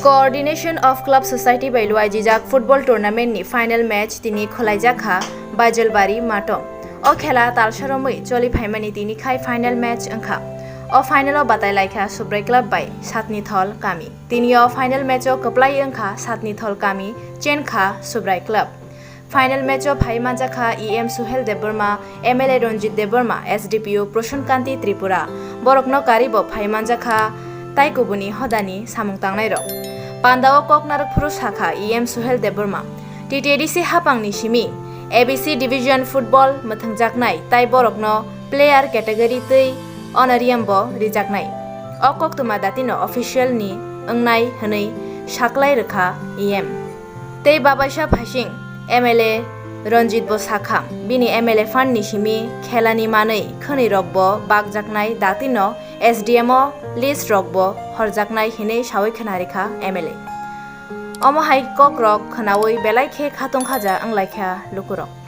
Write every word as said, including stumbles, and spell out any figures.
Coordination of Club Society bai luaijijak football tournament ni final match tini khwlaijakha Baijalbari mato. O khela talsa romwi choli phaimani tini khai final match wngkha. O final o batai laikha Subrai Club bai Satnithol kami. Tini o final match o kwplai wngkha Satnithol kami, chenkha Subrai Club. Final match o phai manjakha E M Suhel Debbarma, M L A Ranjit Debbarma, S D P O Prashant Kanti Tripura. Borokno karibo phai manjakha tai kubuni hodani samung tangnairok. Pandao kok narwk phuru sakha E M Suhel Debbarma, T T A D C hapangni simi A B C Division Football mwthangjaknai tai borokno player category twi honorarium bo rijaknai. O koktwma datino official ni wngnai hwnwi saklai rwkha E M. Tei babaisa phaising M L A Ranjit bo sakha, bini M L A fund ni simi khelani manwi khwnwi rok bo bakjaknai datino S D M o list rok bo horjaknai hinwi sawi khna rikha M L A. Omo hai kok rok khnawi belai khe khatungkhaja wnglaikha lukurok.